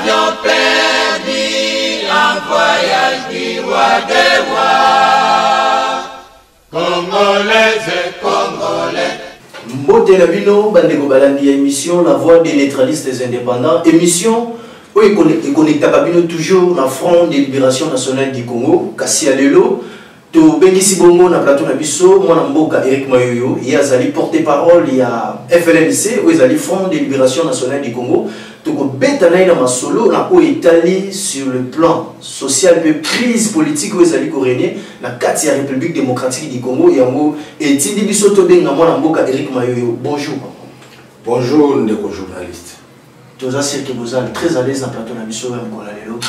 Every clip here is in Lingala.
avions perdu en voyage du roi des rois. Congolais et Congolais. Mbote na bino bandeko balandi ya émission La Voix des neutralistes indépendants, émission oyo econnectaka bino toujours na Front de Libération Nationale du Congo. Kasi ya lelo tobengisi bongo na plateau na biso mwana mboka Eric Mayoyo, ye azali porte-parole ya FLNC oyo ezali Front de Libération Nationale du Congo. Tokobeta na ye na masolo na oyo etali sur le plan social mpe crise politique oyo ezali korégner na kati ya République démocratique du Congo. Yango etindi biso tobenga mwana mboka Eric Mayoyo. Bonjour papa. Bonjour ndeko journaliste. Toza sûr que boza très à l'aise na plateau na biso ya mokolo ya lelo.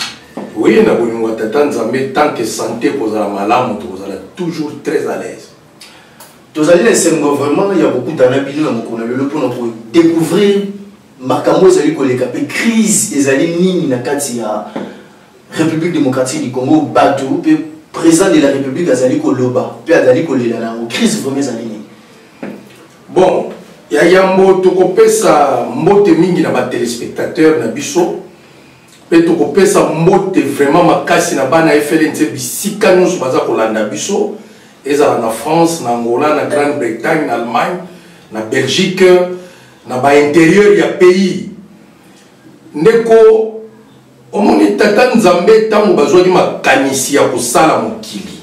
Oui, na bolingo ya tata Nzambe, tant que santé kozala malamu, tokozala toujours très à l'aise. Tozali na esengo vraiment ya kokutana bino na mokolo ya lelo mpona kodécouvrir makambo ezali koleka mpe crise ezali nini na kati ya République démocratique du Congo. Bato mpe président de la République azali koloba mpe azali kolela na yango. Crise vraiment ezali nini? Bon, ya yambo tokopesa mbote mingi na ba téléspectateur na biso mpe tokopesa mbote vraiment makasi na bana FLNC bisika nyonso baza kolanda biso, ezala na France, na Angola, na Grande-Bretagne, na Allemagne, na Belgique, na baintérieur ya pays. Ndeko, omoni tata Nzambe ntango bazwaki makanisi ya kosala mokili,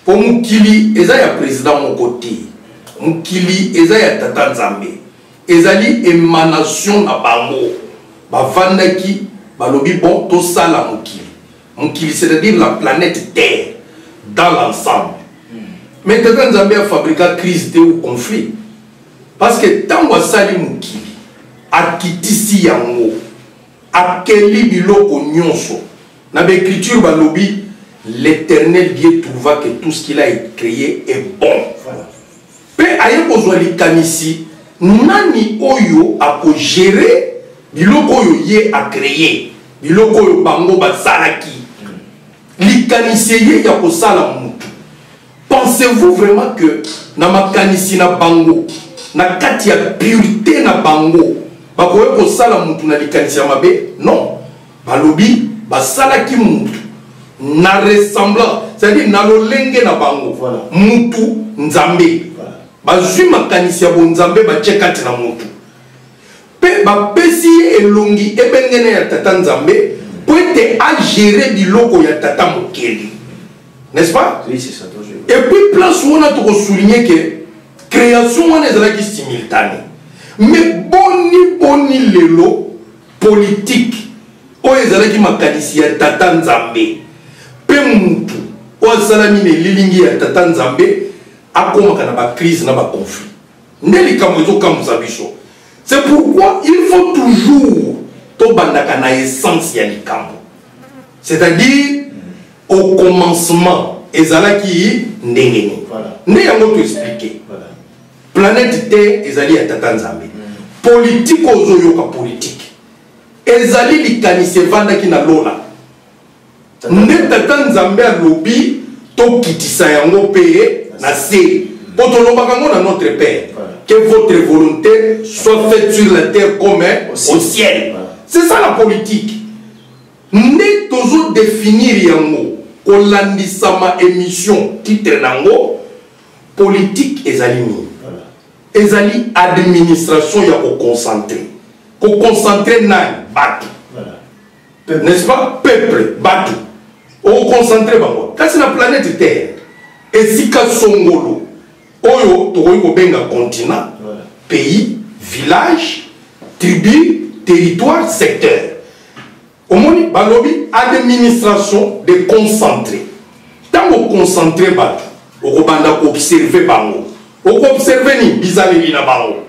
po mokili eza ya président moko te, mokili eza ya tata Nzambe, ezali émanation na bango. Bavandaki, balobi: bon, tosala mokili. Mokili, c'est-à-dire la planète Terre dans l'ensemble. Mais tata Nzambe afabrika crise te ou conflit, parce que ntango asali mokili, akitisi yango, akeli biloko nyonso. Na baécriture balobi: "L'Éternel Dieu trouva que tout ce qu'il a créé est bon." Mpe aye kozwa likanisi: nani oyo akogérer biloko oyo ye acréer, biloko oyo bango basalaki? Likanisi eye ya kosala mutu. Pensez-vous vraiment que na makanisi na bango, na kati ya pureté na bango, bakoki kosala mutu na likanisi ya mabe? Non. Balobi basalaki mutu na ressemblance, c'est-à-dire na lolenge na bango. Mutu Nzambe, bazwi makanisi ya bonzambe, batie kati na mutu mpe bapesi ye elongi ebengene ya tata Nzambe mpo ete agérer biloko ya tata mokeli, n'est-ce pas? Oui, c'est ça, toujours. Et puis place wana tokosouligne ke création wana ezalaki simultané. Mais boni boni lelo politique oyo ezalaki makanisi ya tata Nzambe mpe mutu oyo asalami na elilingi ya tata Nzambe akomaka na bacrise, na baconflit? Nde likambo ezokamwisa biso. C'est pourquoi il faut toujours tobandaka na essence ya likambo, c'est-à-dire au commencement ezalaki ndenge nini. Nde yango toexpliquer. Planète Terre ezali ya tata Nzambe. Politike oyo ozoyoka, politike ezali likanisi evandaki na lola. Nde tata Nzambe alobi tokitisa yango mpe na se, mpo tolobaka yango na Notre Père: "Que votre volonté soit faite sur la terre comme au ciel." C'est ça la politique. Nde tozodéfinir yango kolandisama émission. Titre nango politique ezali nini? Ezali administration ya koconcentrer. Koconcentrer nani? Bato, n'est-ce pas? Peuple, bato, okoconcentrer bango kasi na planète Terre, esika songolo oyo tokoki kobenga continent, pays, village, tribu, territoire, secteur. Omoni, balobi administration de concentrer. Ntango oconcentrer bato, okobanda koobserver bango. Okoobserver nini? Bizaleli na bango.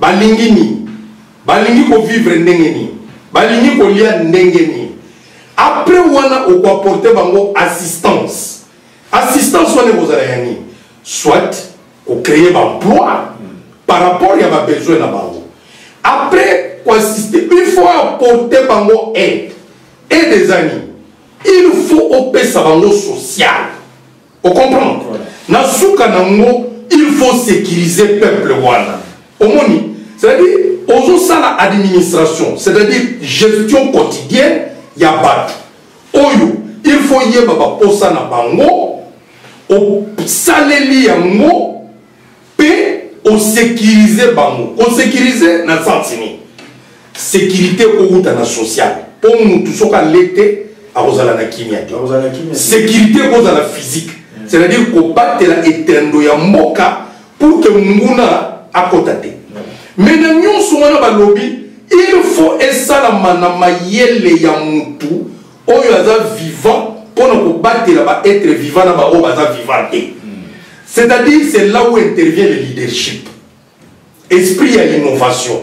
Balingi nini? Balingi kovivre ndenge nini? Balingi kolia ndenge nini? Après wana okoapporter bango assistance. Assistance wana ekozala ya nini? Soit kocréer baemploi par rapport ya babesoin na bango. Après koassister, il faut apporter bango aide. Aide eza nini? Il faut opesa bango social, ocomprendre? Na suka nango, il faut sécuriser peuple wana. Omoni, C'est-à-dire ozosala administration, c'est-à-dire gestion quotidienne ya bato oyo il faut yeba baposa na bango, osaleli yango mpe osécurize bango. Kosécurize na sens nini? Sécurité ekowuta na social, mpo mutu soki ale te akozala na kimia te. Sécurité ekozala physique, c'est-à-dire kobatela etendo ya mboka pour que nguna akota te. Mais na nyonso wana balobi il faut esalama na mayele ya mutu oyo aza vivant, mpona kobatela baêtre vivant na baoyo baza vivant te. C'est-à-dire, c'est là où intervient le leadership, esprit ya innovation.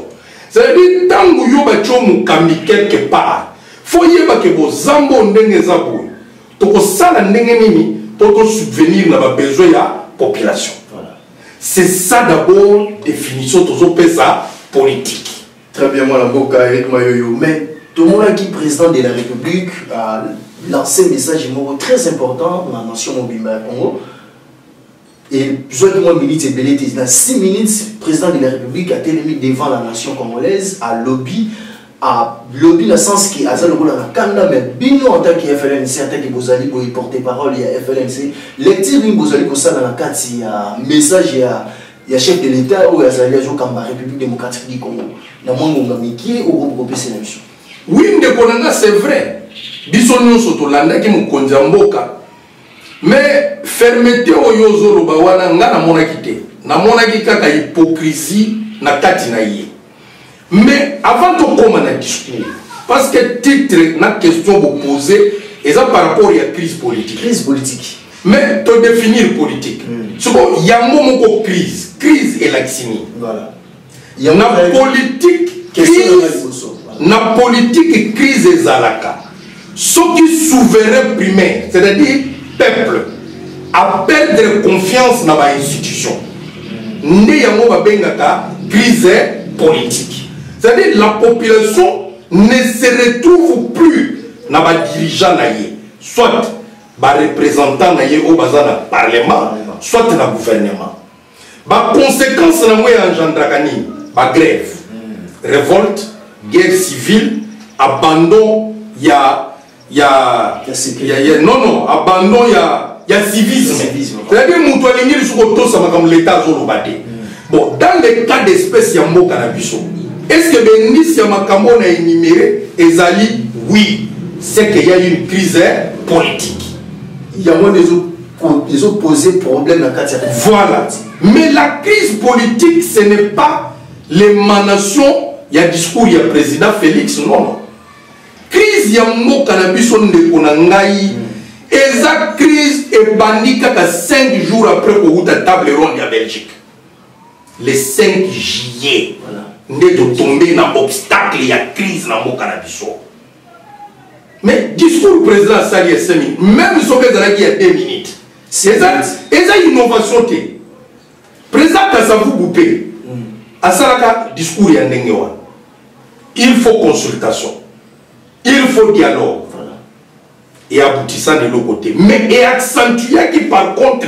C'est-à-dire, ntango yo batie mokambi quelque part, faut yeba ke bozambo ndenge eza boye, tokosala ndenge nini mpo tosubvenir na babesoin ya population. C'est ça d'abord définition tozopesa politique. Très bien, mwana mboka Eric Mayoyo. Mais tomonaki président de la République a lancé message moko très important na nation mobimba ya Congo. Ezwaki mwa minute ebele te, na 6 minutes président de la République atelemi devant la nation congolaise, alobi, alobi na sens ki aza lokola na kanda. Mais bino en tant que FLNC, en tant que bozali boye porte parole ya FLNC, lecture nini bozali kosala na kati ya message ya chef de l'État oyo azali azokamba République démocratique du Congo na mwa ngonga mike okoki kopesela biso? Oui, ndeko na nga, c'est vrai, biso nyonso tolandaki mokonzi ya mboka. Mais fermeté oyo ozoloba wana, nga namonaki te, namonaki kaka hypocrisie na kati na ye. Mais avant tokóma na discours, parce que titre na question bopose eza par rapport ya crise politique. Crise politique. Mais todéfinir politique siko yango moko, crise elakisi nini? Na politique, crise, na politique, crise ezalaka soki souverain primaire, c'est-à-dire peuple, aperdre confiance na bainstitution. Nde yango babengaka crise politique, c'est-à-dire la population ne se retrouve plus na badirigeant na ye, soit bareprésentant na ye oyo baza na parlement, soit na gouvernement. Baconséquence nango ya engendraka nini? Bagrève, révolte, guerre civile, abandon ya non, abandon ya civisme, c'est-à-dire moto alingi lisusu kotosa makambo leta azoloba te. Bon, dans le cas d'espèce ya mboka na biso, est ce que bendisi ya makambo na énuméré ezali? Oui, c'est qu'il y a une crise politique. Yango nde ezopose problème na kati ya Voilà. Mais la crise politique, ce n'est pas l'émanation ya discours ya président Félix, non, non. Crise ya mboka na biso, ndeko na ngai, eza crise ebandi kaka 5 jours après kowuta table ronde ya Belgique, le 5 juillet. Nde totombe na obstacle ya crise na mboka na biso. Mais discours président asali ya 5 minutes, même soki ezalaki ya 2 minutes, eza innovation te. Président Kasavubu mpe asalaka discours ya ndenge wana. Il faut consultation, il faut dialogue. Eaboutissa na eloko te, mais eaccentuaki par contre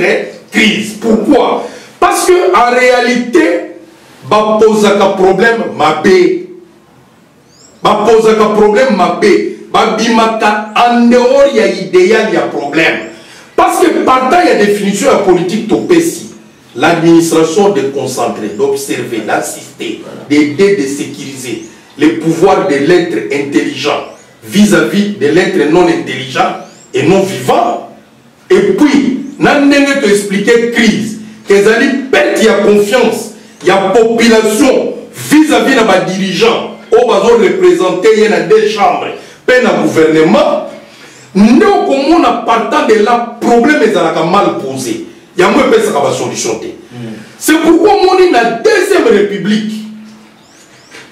crise. Pourquoi? Parce que en réalité bapozaka problème mabe, bapozaka problème mabe, babimaka en dehors ya idéal ya problème. Parce que partant ya définition ya politique topesi, l'administration de concentrer, d'observer, d'assister, d'aider, de sécuriser le pouvoir de l'être intelligent vis-à-vis de l'être non intelligent et non vivant. Et puis na ndenge toexplike crise ezali perte ya confiance ya population vis-à-vis na badirigeant oyo bazoreprésente ye na deux chambres mpe na gouvernement, nde okomona partant de là problème ezalaka mal posé, yango epesaka basolution te. C'est pourquoi omoni na deuxième république,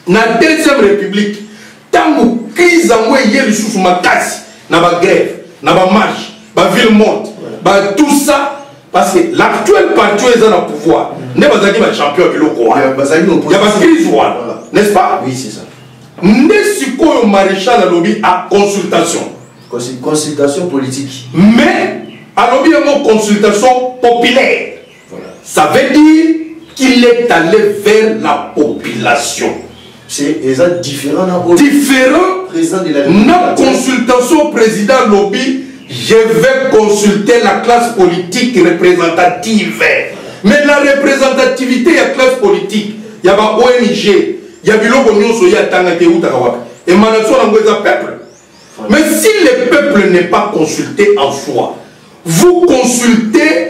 na deuxième république, ntango crise yango eye lisusu makasi na bagrève, na bamarche, baville morte, ba tout ça, parce que l'actuel parti oyo eza na pouvoir nde bazalaki bachampion ya biloko wana ya bacrise wana, n'est-ce pas? Oui, c'est ça. Nde sikoyo maréchal alobi a consultation. Consultation politique. Mais alobi yango consultation populaire. Ça veut dire qu'il est allé vers la population. C'est eza différent na oyo Différent. Président de la République. Na consultation, président lobi: je vais consulter la classe politique représentative. Mais la représentativité ya classe politique, ya ba ONG, ya biloko nyonso ye atangaki, eutaka wapi? Émanation yango eza peuple. Mais si le peuple n'est pas consulté en soi, vous consultez,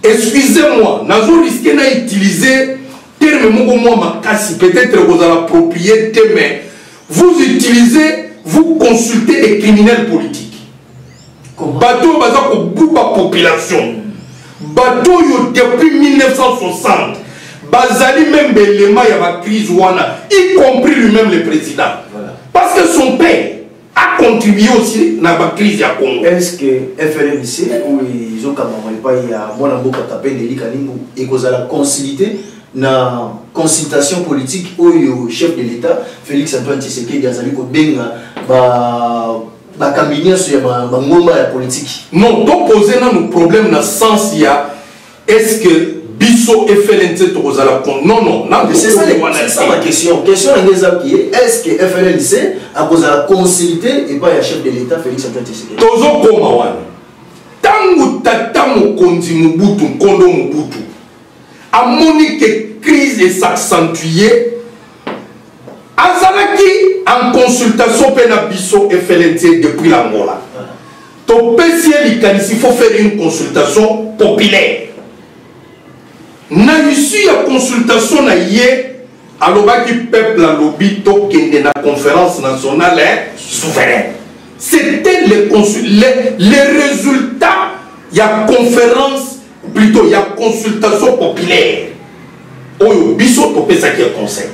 excusez-moi, nazo risquer na utiliser terme moko mwa makasi, peut-être kozala approprié te, mais vous utilisez, vous consultez des criminels politiques. Comment? Bato oyo baza kobuba population, bato oyo depuis 1960 bazali même belema ya bacrise wana, y compris lui-même le président. Parce que son père a contribué aussi na bacrise ya Congo. Est ce que FLNC oyo ezokambama epai ya mwana mboka Kapendeli Kaningu ekozala consulté na consultation politique oyo chef de l'État Félix Antoine Tshisekedi azali kobenga bakambi nyonso ya bangomba ya politike? Non, topose nanu problème na sens ya est ce que biso FLNC tokozala non non na C'est ça, tokoli wana c'est ça te. ma question. Question na ngai eza ki est ce que FLNC akozala consulté epai ya chef de l'État Félix Antoine Tshisekedi? Tozokoma wana. Ntango tata mokonzi Mobutu, nkondo Mobutu, amoni ke crise es'accentue, azalaki en consultation mpe na biso FLNC depuis l'Angola. Topesi ye likanisi: faut faire une consultation populaire. Na issue ya consultation na ye, alobaki peuple alobi tokende na conférence nationale souveraine. C'était les résultats ya conférence, plutôt ya consultation populaire oyo biso topesaki ya conseil.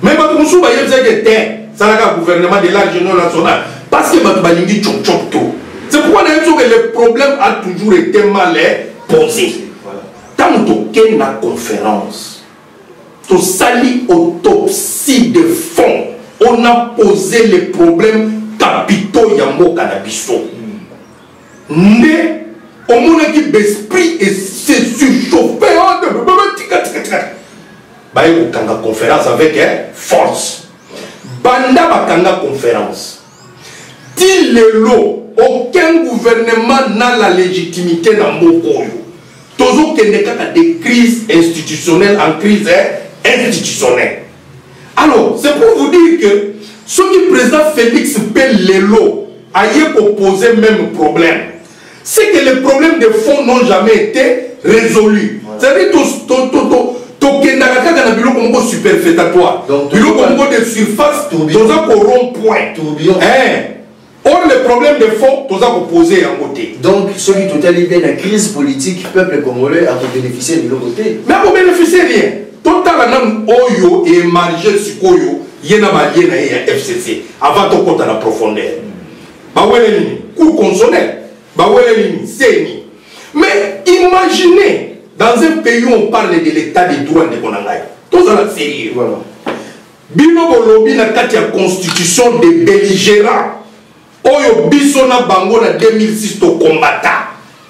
Mais bato mosusu bayebisaki te, salaka gouvernement de large union nationale, parce que bato balingi chop-chop to. C'est pourquoi nayebi soki le problème a toujours été mal posé. Ntango tokende na conférence, tosali autopsie de fond, on a posé les problèmes capitaux ya mboka na biso. Nde omonaki baesprit ese surchauffe, tika tika tika, baye kokanga conférence avec force. Banda bakanga conférence ti lelo, aucun gouvernement n'a la légitimité na mboka oyo. Tozokende kaka de crise institutionnelle en crise institutionnelle. Alors, c'est pour vous dire que soki président Félix mpe lelo aye koposer même problème, c'est que les problèmes de fond n'ont jamais été résolus. C'est-à-dire tokendaka kaka na biloko moko superfétatoire, biloko moko de surface, toza ko rond point. Tourbillon. Or le problème de fond, toza kopose yango te. Donc soki totali bien, na crise politique, peuple congolais akobénéficie biloko te. Mais akobénéficie rien. Totala nanu oyo émarge sikoyo, ye na balie na ye ya FCC. Avant tokɔta na profondeur, bawele nini? Cour constitutionnelle. Bawele nini? CENI. Mais imaginez, dans un pays où on parle de l'état de droit, ndeko na ngai, tozala sérieux. Bino bolobi na kati ya constitution de belligérant oyo biso na bango na 2006 tokombata,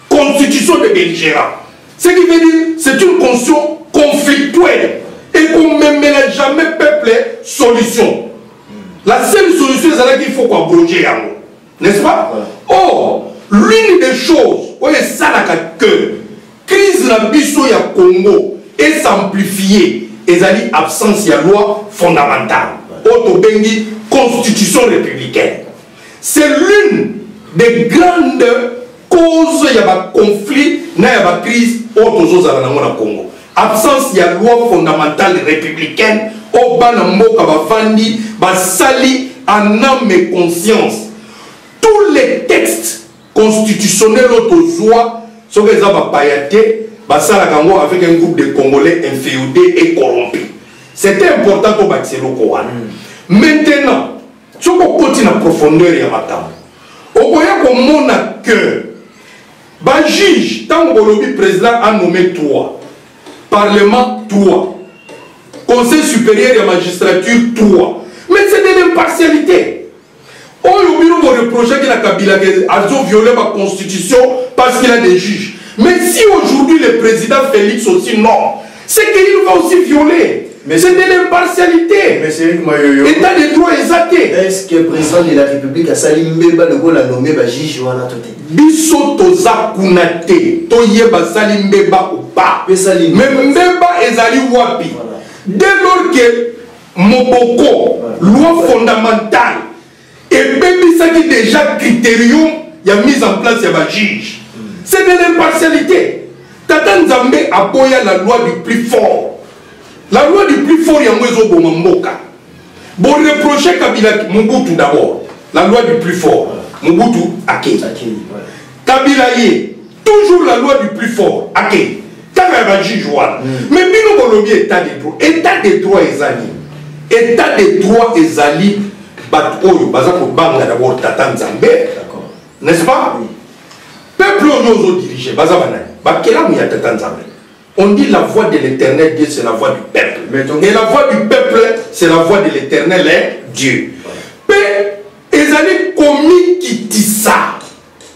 constitution de belligérant, ce qui veut dire c'est une constitution conflictuelle et komemela jamais peuple solution. La seule solution ezalaki il faut koabroger yango, n'est-ce pas? Or l'une des choses oyo esalaka que crise na biso ya Congo es'amplifie ezali absence ya loi fondamentale oyo tobengi constitution républicaine. C'est l'une des grandes causes ya baconflit na ya bacrise oyo tozozala nango na Congo, absence ya loi fondamentale républicaine oyo bana mboka bavandi, basali en âme et conscience. Tous les textes constitutionnels oyo tozwa, soki eza bapaya te, basalaka yango avec un groupe de Congolais inféodés et corrompus. C'était important tobakisa eloko wana. Maintenant, soki okoti na profondeur ya makambo, okoya komona que bajuge, ntango bolobi président a nommé 3, parlement 3, conseil supérieur ya magistrature 3, mais c'est de l'impartialité oyo bino boreprochaki na Kabila ke azoviole baconstitution parce qu'il a des juges. Mais si aujourd'hui le président Félix aussi nomme, C'est qu'il va aussi violer. Mais c'est de l'impartialité. État de droit eza te. Est-ce que président de la République asali mbeba lokola nommé ba juge wana to te? Biso toza kuna te, toyeba asali mbeba ou pas. Mais mbeba ezali wapi? Dès lors que moboko, loi fondamentale ebebisaki déjà critérium ya mise en place ya bajuge, c'est de l'impartialité. Tata Nzambe aboya la loi du plus fort. La loi du plus fort, yango ezoboma mboka. Boreproche Kabila, Mobutu d'abord la loi du plus fort, Mobutu akei, Kabila ye toujours la loi du plus fort, akei kaka ya bajuge wana. Mais bino bolobi état de droit. État de droit ezali, état de droit ezali bato oyo baza kobanga d'abord Tata Nzambe, n'est-ce pas? Peuple oyo ozodirige baza banani? Bakelamu ya Tata Nzambe. On dit la voix de l'Éternel Dieu, c'est la voix du peuple. Et la voix du peuple, c'est la voix de l'Éternel Dieu. Mpe ezali komikitisa.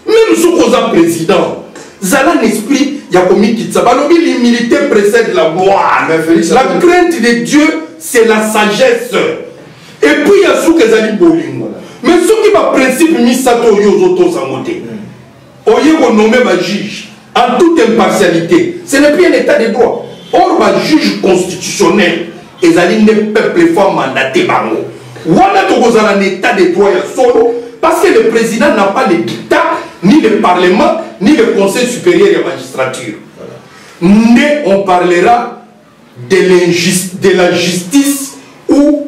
Même soki oza président, zala na esprit ya komikitisa. Balobi l'humilité précède la gloire. La crainte de Dieu, c'est la sagesse. Et puis ya suka ezali bolingo. Mais soki baprincipe misato oyo ozotosango te, oye konommer bajuge en toute impartialité, ce n'est plus un état de droit. Or bajuge constitutionnel ezali nde peuple faut mandater bango. Wana tokozala na état de droit ya solo, parce que le président n'a pas le dictat, ni le parlement, ni le Conseil supérieur ya magistrature. Nde on parlera de la justice ou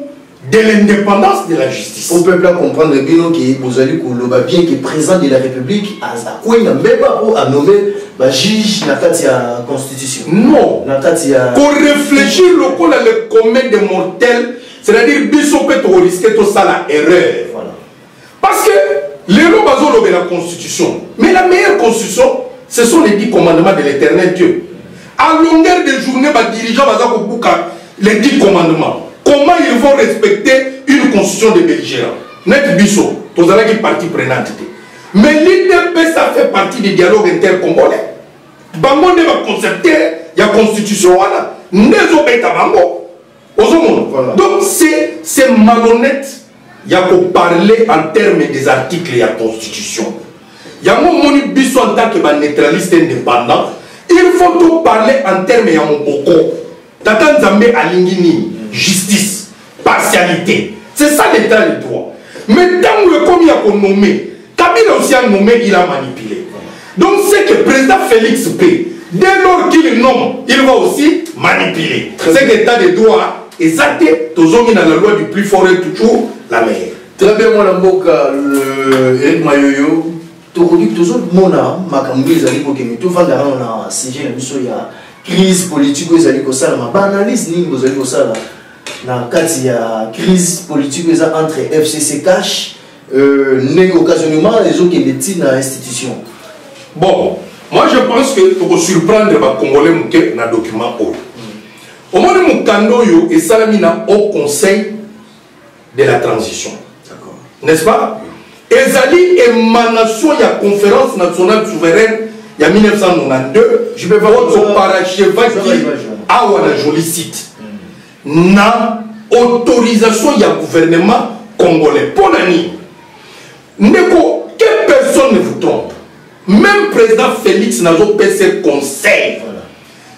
de l'indépendance de la justice. Au peuple à comprendre bino ke bozali koloba bien que président de la République akwei na mbeba po anommer bajuge na kati ya constitution. Non. Na kati ya koréfléchir lokola le commun des mortels, c'est-à-dire biso mpe tokorisquer tosala erreur. Parce que lelo bazolobela constitution, mais la meilleure constitution, ce sont les 10 commandements de l'Éternel Dieu. À longueur de journée, badirigeant baza kobuka les 10 commandements. Comment ils vont respecter une constitution de belligérants? Net biso tozalaki partie prenante te, mais l'UDPS, ça fait partie du dialogue intercongolais. Bango nde baconcepteur ya constitution wana, nde ezobeta bango, ozomona. Donc c'est malhonnête ya koparler en termes des articles ya constitution. Yango omoni biso en tant que baneutraliste indépendant, il faut to parler en termes ya moboko. Tata Nzambe alingi nini? Justice, partialité, c'est ça l'état de droit. Mais ntango ekomi ya konommer, Kabila aussi a nommé, il a manipulé. Donc c'est que président Félix P, dès lors qu'il nomme, il va aussi manipuler. C'est que l'état de droit eza te. Tozongi na la loi du plus fort est toujours la meilleure. Très bien, mwana mboka Eric Mayoyo, tokoki tozomona makambo ezali kokende. Tovanda nano na sujet na biso ya crise politique oyo ezali kosalama. Baanalyse nini bozali kosala na kati ya crise politique oyo eza entre FCC CACH, ndenge occasionnellement ezokende ntina institution? Bon, moi je pense que tokosurprendre bacongolais moke na document oyo. Omoni mokanda oyo esalami na Haut Conseil de la transition, n'est-ce pas? Ezali émanation ya Conférence nationale souveraine ya 1992 Je peux voir oyo toparachevaki awa na joli site, na autorisation ya gouvernement congolais. Mpo na nini, ndeko? Que personne ne vous trompe. Même président Félix, nazopesa conseil,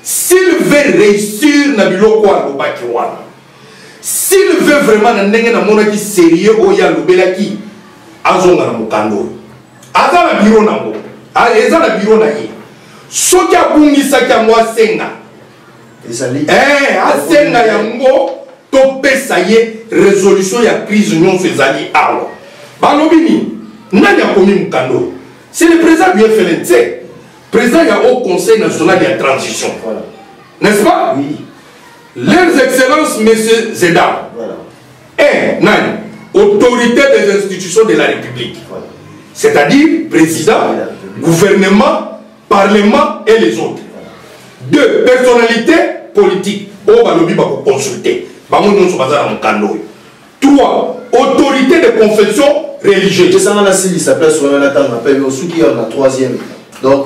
s'il veut réussir na biloko oyo alobaki wana, s'il veut vraiment na ndenge namonaki sérieux oyo alobelaki, azonga na mokanda oyo aza na biro nango. Eza na biro na ye. Soki abungisaki yango, asenga. Ezali Asenga yango, topesa ye résolution ya crise nyonso ezali awa. Balobi nini? Nani akomi mokanda oyo? C'est le président du FLNC, président ya Haut Conseil national ya transition, n'est-ce pas? Oui. Leurs excellences, messieurs et dames, un nani, autorité des institutions de la République, c'est-à-dire président, De la République. Gouvernement, parlement et les autres. Deux, personnalité politique oyo balobi bakoconsulte bango nyonso baza na mokanda oyo. Trois, autorité de confession religieuse. Tosanga nasilisa place wana, natanga mpe osuki awa na troisième, donc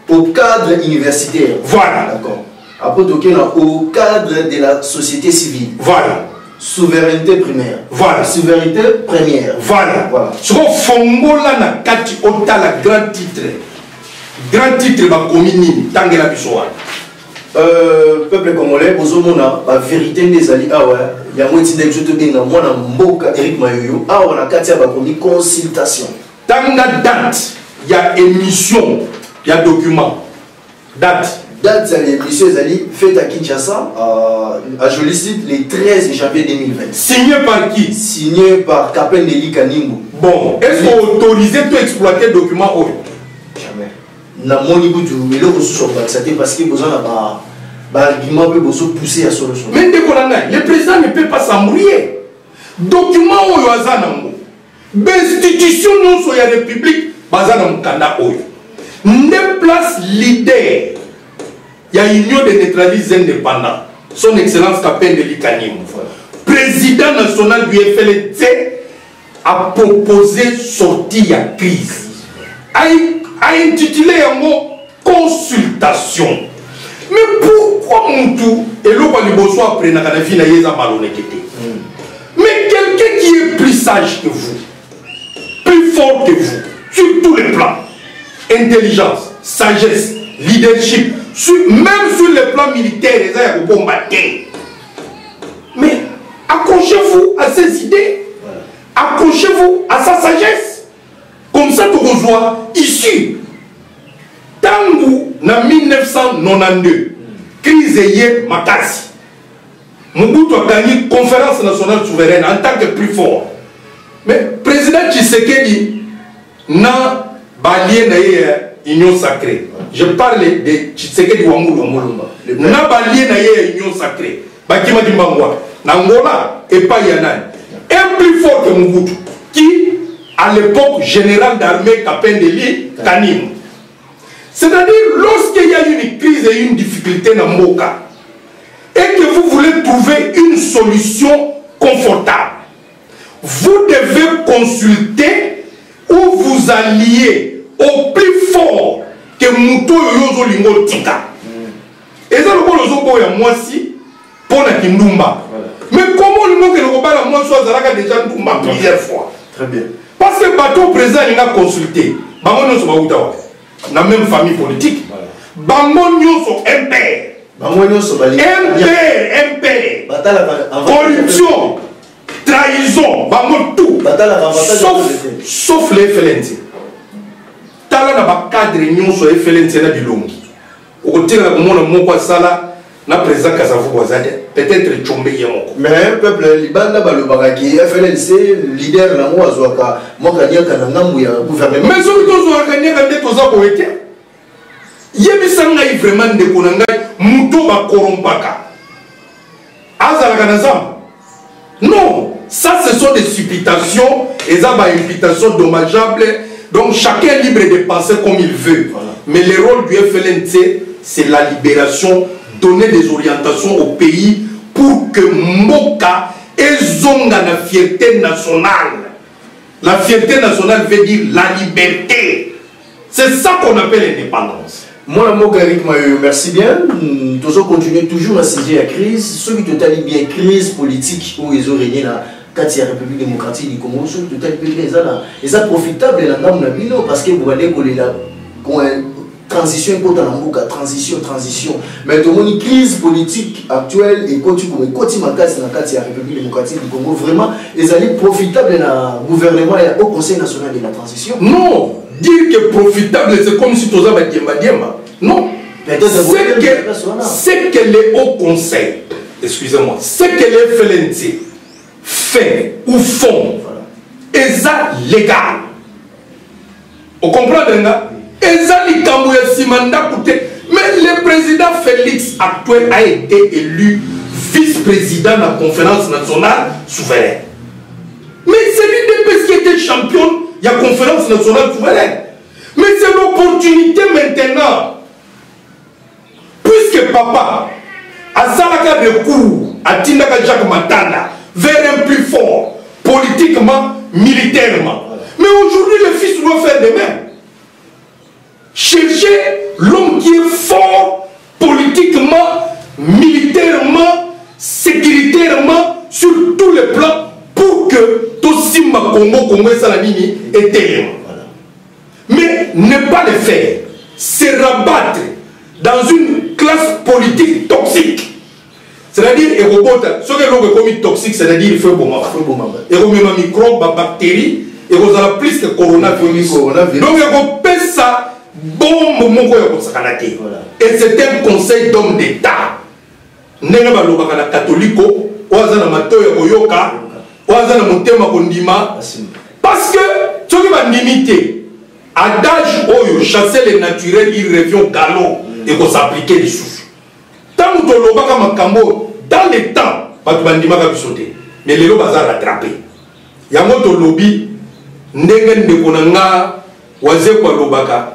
au cadre universitaire. Voilà. D'accord. Après tokei na au cadre de la société civile. Voilà. Souveraineté primaire. Voilà. Souveraineté première. Voilà. Voilà. Soko fongola na kati otala grand titre. Grand titre bakomi nini? Tangela biso wana. Peuple congolais, bozomona ba vérité nde ezali awa, yango etinda biso tobenga mwana mboka Eric Mayoyo awa na kati ya bakomi consultation. Tanga date ya émission ya document. Date. Date ya l'émission ezali faite à Kinshasa, à Joli Site, le 13 janvier 2020. Signé par qui? Signé par Kapendeli Kanimbo. Bon, est-ce qu'on autorisé to exploiter document oyo? Jamais. Namoni kutu eloko mosusu akobakisa te parce que boza na baargument mpe bozopousse ya solosolo. Mais ndeko na ngai, le président ne peut pas s'embrouiller. Document oyo aza nango, bainstitution nyonso ya république baza na mokanda oyo. Nde place leader ya Union des neutralistes indépendants, son excellence Kapendeli Kanimbo, président national du FLNC, a proposé sortie ya crise. A intitulé yango consultation. Mais pourquoi mutu eloko ya liboso aprenaka na vie na ye eza maloneke te? Mais quelqu'un qui est plus sage que vous, plus fort que vous, sur tous les plans, intelligence, sagesse, leadership, même sur le plan militaire, eza ya kobomba te. Mais accrochez-vous à ses idées, accrochez-vous à sa sagesse. Comme ça, tu rejoins ici. Tangu na 1992, crise eye makasi. Mobutu a gagné conférence nationale souveraine en tant que plus fort. Mais président Tshisekedi na balié na ye Union sacrée. Je parle de Tshisekedi wa Mulumba. Na balié na ye Union sacrée. Bakima Dimbangwa. Na Angola et pas Yanani. Un plus fort que Mobutu, qui à l'époque général d'armée Kapendeli Kanimbo. C'est-à-dire, lorsqu'il y a une crise et une difficulté dans Mboka, et que vous voulez trouver une solution confortable, vous devez consulter ou vous allier au plus fort que Muto Yozo Lingo Tika. Et ça, le Zobo ya mwasi pour la Kindumba. Mais comment le monde que le bala mwasi azalaka déjà Ndumba plusieurs fois? Très bien. Parce que bateau président il a consulté. Bango nyonso bauta wapi? Na même famille politique. Bango nyonso MPR. Bango nyonso bali. MPR, MPR. Batala avant. Corruption, trahison, bango tout. Batala avant. Sauf les FLNC. Tala na ba cadre nyonso FLNC na bilongi. Okotikala komona moko asala na président Kasavubu azali peut-être Tshombe ye moko. Mais peuple libanda balobaka ki FLNC leader nango azwaka moko niaka na ngambu ya gouvernement. Mais soki tozwaka niaka nde toza boye te. Yebisa ngai vraiment ndeko na ngai moto bakorompaka azalaka na zamba. Non, ça ce sont des supputations et ça ba imputation dommageable. Donc chacun est libre de penser comme il veut. Voilà. Mais le rôle du FLNC, c'est la libération, donner des orientations au pays pour que Mboka ezonga na fierté nationale. La fierté nationale veut dire la liberté. C'est ça qu'on appelle l'indépendance. Moi, mboka Eric Mayoyo, merci bien. Tozo continuer toujours à sujet à crise. Ceux qui totalent bien crise politique où ils ont régné la kati ya République démocratique du Congo, ceux qui totalent bien ça là, et ça profitable la ngam na bino parce que vous allez coller la transition ekota na mboka, transition, transition. Mais tomoni crise politique actuelle et koti comme koti makasi na kati ya République démocratique du Congo, vraiment ezali profitable na gouvernement ya au Conseil national de la transition. Non, dire que profitable c'est comme si toza ba diemba diemba. Non. Peut-être C'est vous que voulez dire ça, non? c'est que les hauts conseils, excusez-moi, c'est que les FLNC fait ou font, eza légal. Vous comprenez, non? Eza likambo ya nsima ndako te. Mais le président Félix actuel a été élu vice-président de la conférence nationale souveraine. Mais c'est l'U D P S qui était champion de la conférence nationale souveraine. Mais c'est l'opportunité maintenant. Puisque papa a salaka recours à Tindaka Jacques Matanda vers un plus fort, politiquement, militairement. Mais aujourd'hui, le fils doit faire de même. Chercher l'homme qui est fort politiquement, Congo, Congo esala nini? Etelema. Mais ne pas le faire, se rabattre dans une classe politique toxique, c'est-à-dire ekobota soki eloko ekomi toxique, c'est-à-dire il faut eboma bato, ekomema microbe, babactérie, ekozala plus que coronavirus, donc ekopesa bombe moko ya kosakana te. Et c'est un conseil d'homme d'état, ndenge balobaka na katoliko, oyo aza na matoi ya koyoka, oyo aza na motema kondima, parce que soki bandimi te, adage oyo "chasser le naturel, il revient au galop" ekos'appliquer lisusu. Ntango tolobaka makambo dans le temps, bato bandimaka biso te, mais lelo baza rattrapé. Yango tolobi ndenge ndeko na nga Wazeko alobaka,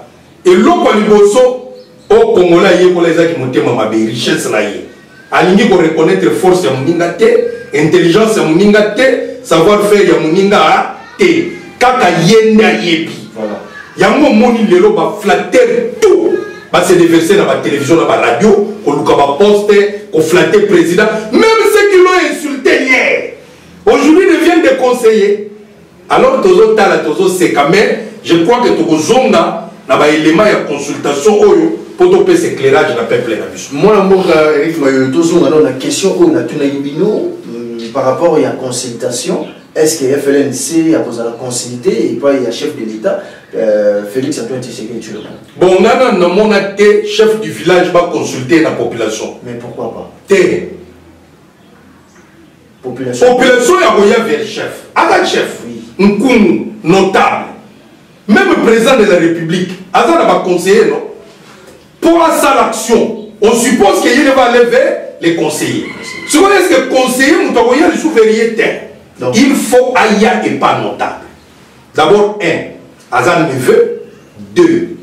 eloko ya liboso oyo Kongola ayekola ezaki motema mabe. Richesse na ye, alingi koreconnaître force ya moninga te, intelligence ya moninga te, savoir faire ya moninga te, kaka ye nde ayebi. Yango omoni lelo baflatteurs tout base déverser na batélévision, na baradio, koluka baposte, koflatter président. Même ceux qui l'ont insulté hier, aujourd'hui deviennent des conseillers. Alors tozotala, tozoseka, mais je crois que tokozonga na baélément ya consultation oyo mpo topesa éclairage na peuple na biso. Mwana mboka Eric Mayoyo, tozonga nano na question oyo natunaki bino par rapport ya consultation. Est ce que FLNC akozala consulté epai ya chef de l'État Félix Antoine Tshisekedi Tshilombo? Bon, nga na namona te chef du village baconsulte na population. Mais pourquoi pas? Te. Population. Population ya koya vers chef, aza chef, nkumu, notable, même président de la République aza na baconseiller, non? Mpo asala action, on suppose que ye ne va aller vers les conseillers. Sikoyo, est ce que conseiller moto akoya lisusu vers ye te? Donc. Il faut aya epa notable d'abord. Un, aza neveu. Deux,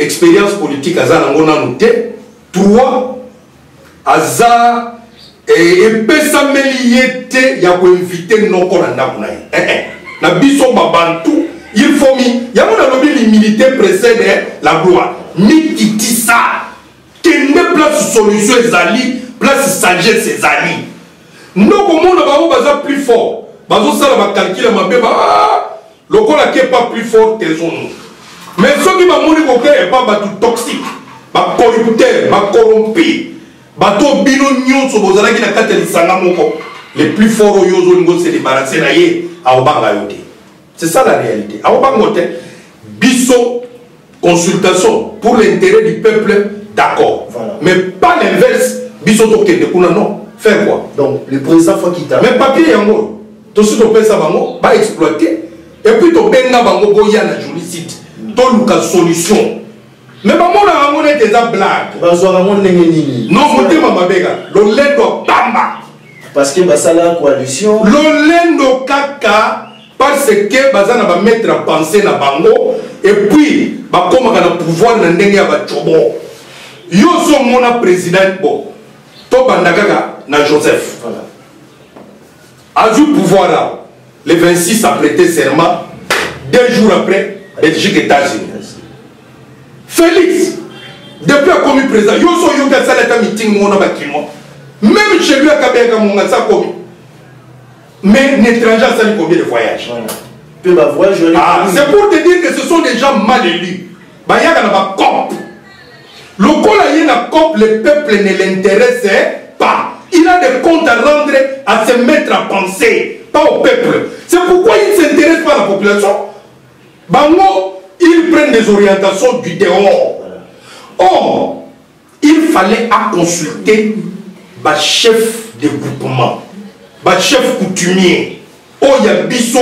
expérience politique aza nango nanu te. Trois, aza epesameli ye te ya koinviter noko na ndako na ye. Eh, eh. Na biso babantu, il faut mi yango nalobi, l'humilité précède la gloire. Mikitisa, kende place solution ezali, place sagesse ezali. Ndokomona bango baza plus fort, bazosala bacalculs ya mabe ba ah, lokola ke pas plus fort, taisons-nous. Mais soki bamoni koke epa bato toxique, bacorrupteur, bacorrompi, bato bino nyonso bozalaki na kati ya lisanga moko, le plus fort oyo ozolinga ose débarrasse na ye, aobanga yo te. C'est ça la réalité, aobango te. Biso, consultation pour l'intérêt du peuple, d'accord. Voilà. Mais pas l'inverse, biso tokende kuna, non. Faire quoi? Donc le président faut kita. Mais papier yango tosi topesa bango, baexploite, et puis tobenga bango boya na joli site, toluka solution, mais bamona yango neti eza blague. Bazwaka yango ndenge nini? Non, motema mabe kaka, lolendo pamba. Parce que basala coalition. Lolendo kaka, parce que baza na bamaître à penser na bango, et puis bakomaka na pouvoir na ndenge ya bacobo. Yo ozomona président, bon, tobanda kaka na Joseph. Azwi pouvoir awa le 26, a prêté serment 2 jours après, Belgique, États-Unis. Félix, depuis akomi président, yo so oyoki asali ata meeting moko na bakinois? Même chez lui akabeyaka monga sa akomi. Mais un étranger asali combien de voyages? Mpe bavoyage. Ah, c'est pour te dire que ce sont des gens mal élus. Bayaka na bacope, lokola ye na cope, le peuple ne l'intéresse pas. Il a des comptes à rendre à se mettre à penser, pas au peuple. C'est pourquoi il ne s'intéresse pas à la population. Bango, ils prennent des orientations du dehors. Or il fallait à consulter bachef de groupement, bachef coutumier oyo ya biso,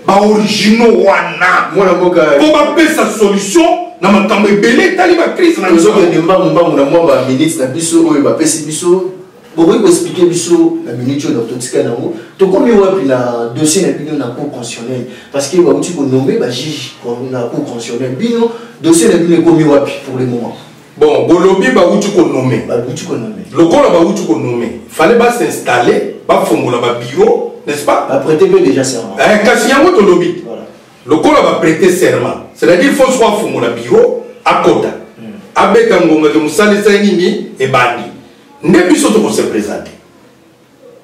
baoriginaux wana, Mwana mboka, mpo bapesa solution na makambo ebele etali bacrise na biso. Tozokende mbangu mbangu na mwa baminute na biso oyo bapesi biso. Bokoki koexpliquer biso na minute oyo totika nango, tokomi wapi na dossier na bino na Cour constitutionnelle? Parce que bauti konommer bajuge na Cour constitutionnelle. Bino, dossier na bino ekomi wapi pour le moment? Bon, bolobi bauti konommer. Bauti konommer. Lokola bauti konommer, fallait bas'installer, bafongola babureau, n'est-ce pas? Baprêter mpe déjà serment. Eh, kasi yango tolobi. Lokola baprêter serment, c'est-à-dire faut soit afongola bureau, akota, abeta ngonga ke mosala esali nini, ebandi, nde biso tokose présenter.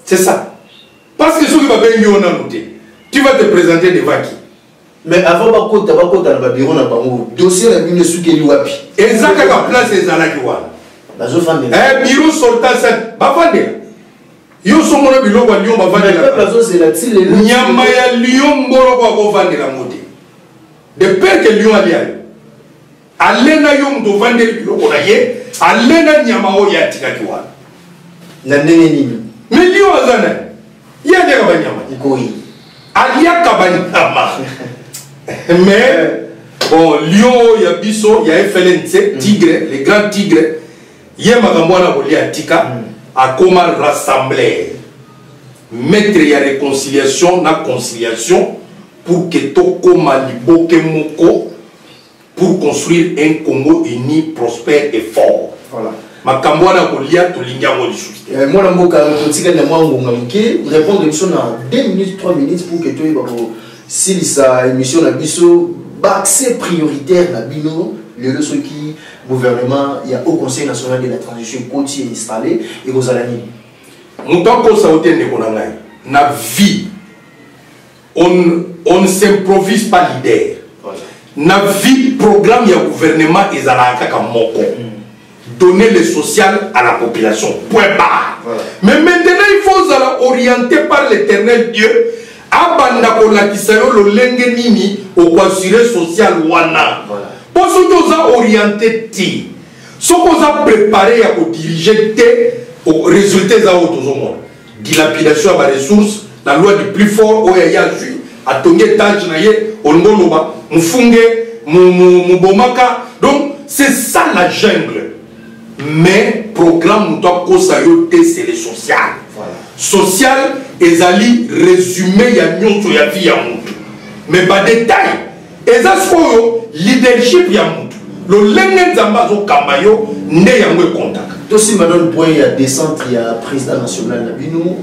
C'est ça, parce que soki babengi yo nanu te. Tu vas te présenter devant qui? Mais avant bakota, bakota na babureau na bango, dossier na bino esukeli wapi? Eza kaka place ezalaki wana. Bazofandela. Eh, bureau sortant set, bafandela. Yo somona biloko ya lion bavandela. Peuple azozela ti lelo. Nyama ya lion mboloko akovandela ngo te. De peur que lion alia yo. Alena yo moto ovandeli biloko na ye, alena nyama oyo atikaki wana. Na ndenge nini? Mais lion aza nani? Ye aliaka banyama. Nkoyi. Aliaka banyama. Mais bon, lion oyo ya biso ya FLNC, tigre, le grand tigre, ye makambo wana kolia atika, akoma rassembleur. Maître ya réconciliation na conciliation pour que tokoma liboke moko pour construire un Congo uni, prospère et fort. Voilà. Makambo wana kolia tolingi yango lisusu te. Mwana mboka, totikali na mwa ngonga moke, répondre biso na 2 minutes, 3 minutes pour que toyeba kosilisa émission na biso. Ba accès prioritaire na bino lelo soki gouvernement ya Haut Conseil national de la transition ekoti installé, ekozala nini? Moto akosa yo te ndeko na ngai, na vie on ne s'improvise pas leader. Voilà. Na vie, programme ya gouvernement ezalaka kaka moko. Donner le social à la population. Point barre. Voilà. Mais maintenant, il faut ozala orienté par l'éternel Dieu. Abanda kolakisa yo lolenge nini okoassure social wana. Voilà. Po soki oza orienté te, soki oza préparé ya kodirige te, résultat eza oyo tozomona. Dilapidation ya ba ressources, la loi du plus fort oyo ya azwi atongi étage na ye, olingo oloba mofunge mobomaka. Donc c'est ça la jungle. Mais programme moto akosa yo te, c'est le social. Voilà. Social ezali résumé ya nyonso ya vie ya moto. Mais ba détail eza sikoyo leadership ya moto, lolenge Nzambe azokamba yo nde yango ekontaka. Tosimba nano point ya descente ya président national na bino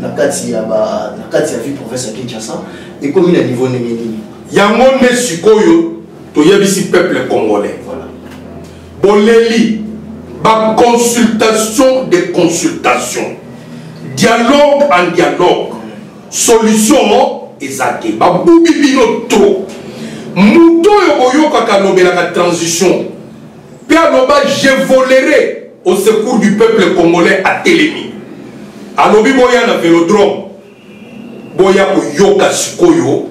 na kati ya ba, na kati ya ville province ya Kinshasa, ekomi na niveau ndenge nini? Yango nde sikoyo toyebisi peuple congolais. Voilà. Boleli ba consultation de consultation, dialogue en dialogue, solution eza te. Babubi bino trop. Moto oyo boyokaka alobelaka transition mpe aloba je volerai au secours du peuple congolais, atelemi alobi boya na vélodrome, boya koyoka sikoyo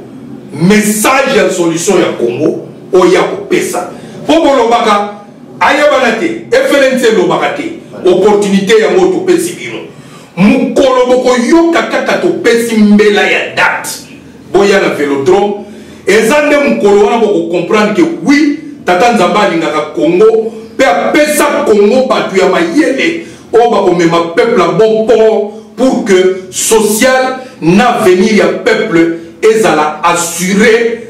message ya solution ya Congo oyo ya kopesa. Mpo bolobaka ayebana te, FLNC elobaka te, opportunité yango topesi bino. Mokolo bokoyoka kaka topesi mbela ya date, boya na vélodrome. Eza nde mokolo wana bokocomprendre que oui, tata Nzambe alingaka Congo mpe apesa Congo bato ya mayele oyo bakomema peuple à bon port pour que social na avenir ya peuple ezala assuré,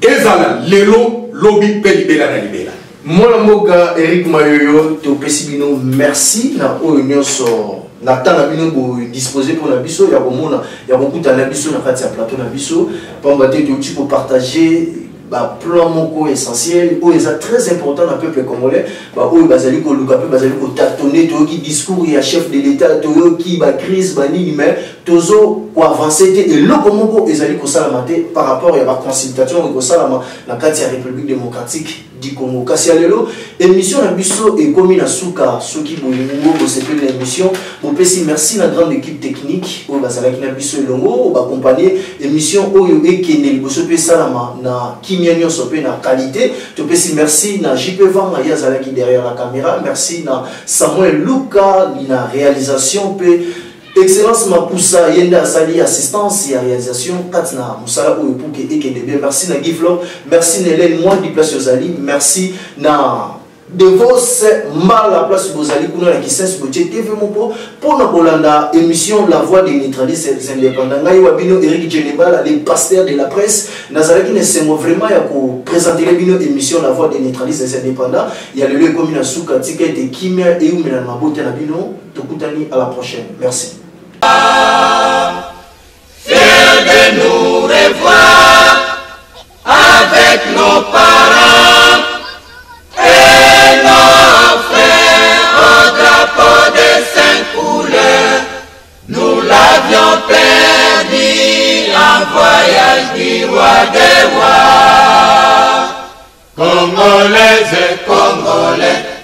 ezala lelo lobi mpe libela na libela. Mwana mboka Eric Mayoyo, topesi bino merci na oyo nyonso na temps na bino bodisposer mpona biso ya komona ya kokutana na biso na kati ya plateau na biso, pamba te touti kopartage ba plan moko essentiel oyo eza très important na peuple congolais. Ba oyo bazali koluka mpe bazali kotâtonner, toyoki discours ya chef de l'État, toyoki ba crise banini, mais tozo koavancer te, eloko moko ezali kosalama te par rapport ya ba consultation oyo ekosalama na kati ya République démocratique du Congo. Kasi ya lelo émission na biso ekomi na suka. Soki bolingo bosepeli na émission, bopesi merci na grande équipe technique oyo bazalaki na biso elongo, oyo baaccompagner émission oyo ekende liboso mpe esalama na kimia nyonso mpe na qualité. Topesi merci na JP Vanga, ye azalaki derrière la caméra. Merci na Samuel Luka na réalisation mpe Excellence Mapusa ye nde asali assistance ya réalisation kati na mosala oyo pour que ekende bien. Merci na Guy Flor, merci na Hélène Mwandi place ozali, merci na Devos Mbala place bozali kuna na Kisense botie TV moko mpona kolanda émission La Voix des Neutralistes Indépendants. Ngai wa bino Eric Djenebala, le pasteur de la presse, nazalaki na esengo vraiment ya koprésenter bino émission La Voix des Neutralistes Indépendants ya lelo ekomi na suka. Tika ete kimia eumela na mabota na bino. Tokutani à la prochaine. Merci. Fier de nous revoir avec nos parents et nos frères au drapeau des 5 couleurs. Nous l'avions perdu en voyage. voyage du roi des rois. Congolaises, Congolais.